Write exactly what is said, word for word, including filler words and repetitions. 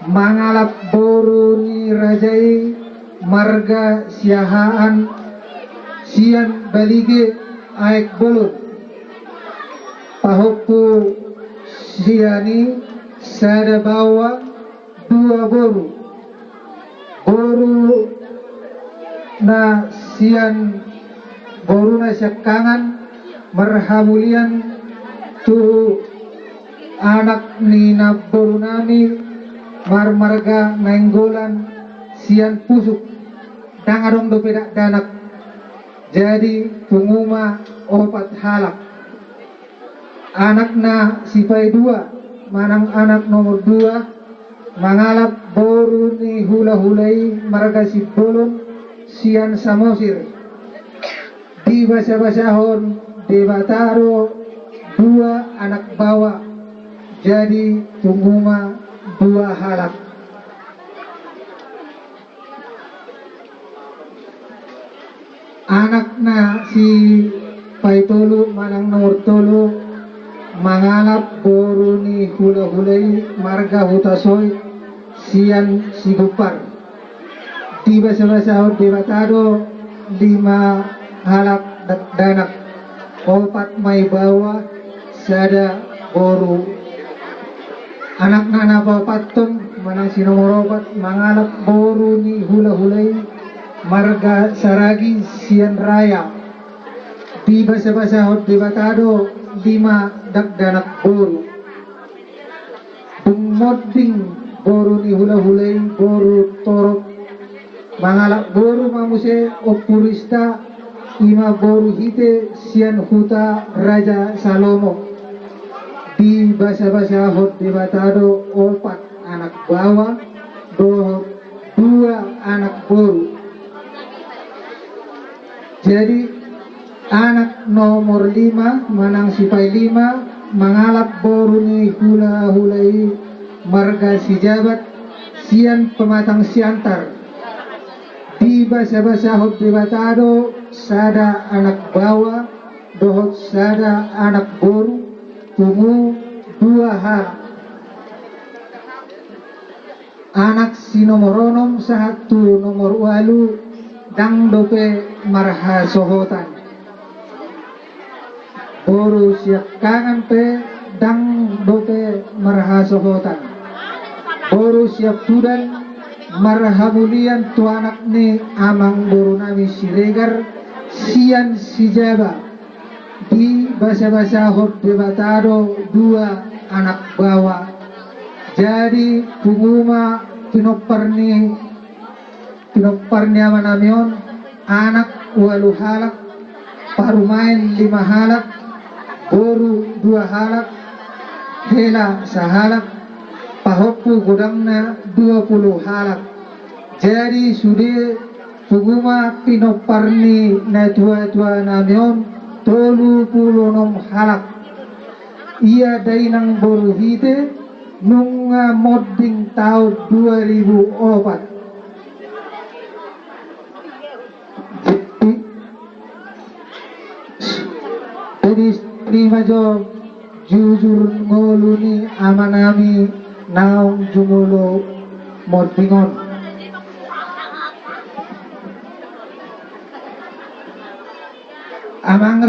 mangalap boru ni raja i marga Siahaan sian Balige Aek Bolon. Pahompu sian i sada baoa dua boru. Boru na sian, boru na siangkangan marhamulian tu anak ni namboru nami marmarga Nainggolan sian Pusuk, ndang adong dope dakdanak. Jadi pungu ma opat halak. Anakna sipaidua manang anak nomor dua mangalap boru ni hulahula i marga Simbolon sian Samosir. Dibasabasahon Debata do dua anak baoa, jadi pungu ma dua halak. Anakna sipaitolu manang nomor tolu mangalap boru ni hulahula i marga Hutasoit sian Sigumpar. Dibasabasahon Debata do lima halak dakdanak, opat ma i baoa, sada boru. Anakna na paopathon manang si nomor opat mangalap boru ni hulahula i marga Saragi sian Raya. Dibasabasahon Debata do lima dakdanak boru. Dung monding boru ni hulahula i, boru torop, mangalap boru ma muse ompu Rista, i ma boru Hite sian huta Raja Salomo. Dibasabasahon Debata do opat anak baoa dohot dua anak boru. Jadi anak nomor lima manang sipailima mangalap boru ni hulahula i marga Sijabat sian Pematang Siantar. Dibasabasahon Debata do sada anak baoa dohot sada anak boru, pungu dua halak. Anak si nomor onom sahat tu nomor ualu ndang dope marhasohotan. Boru siangkangan pe ndang dope marhasohotan. Boru siampudan marhamulian tu anak ni amangboru nami Siregar sian Sijaba. Dibasabasahon Debata do dua anak baoa. Jadi pungu ma pinompar ni, pinompar ni ama nami on, anak ualu halak, parumaen lima halak, boru dua halak, hela sahalak, pahompu godangna dua pulu halak. Jadi sude pungu ma pinompar ni natuatua nami on tolu pulu onom halak. Ia dainang boru Hite nunga monding taon dua ribu opat. Jadi, jadi ima jo jujur ngolu ni ama nami naung jumolo monding on. Amang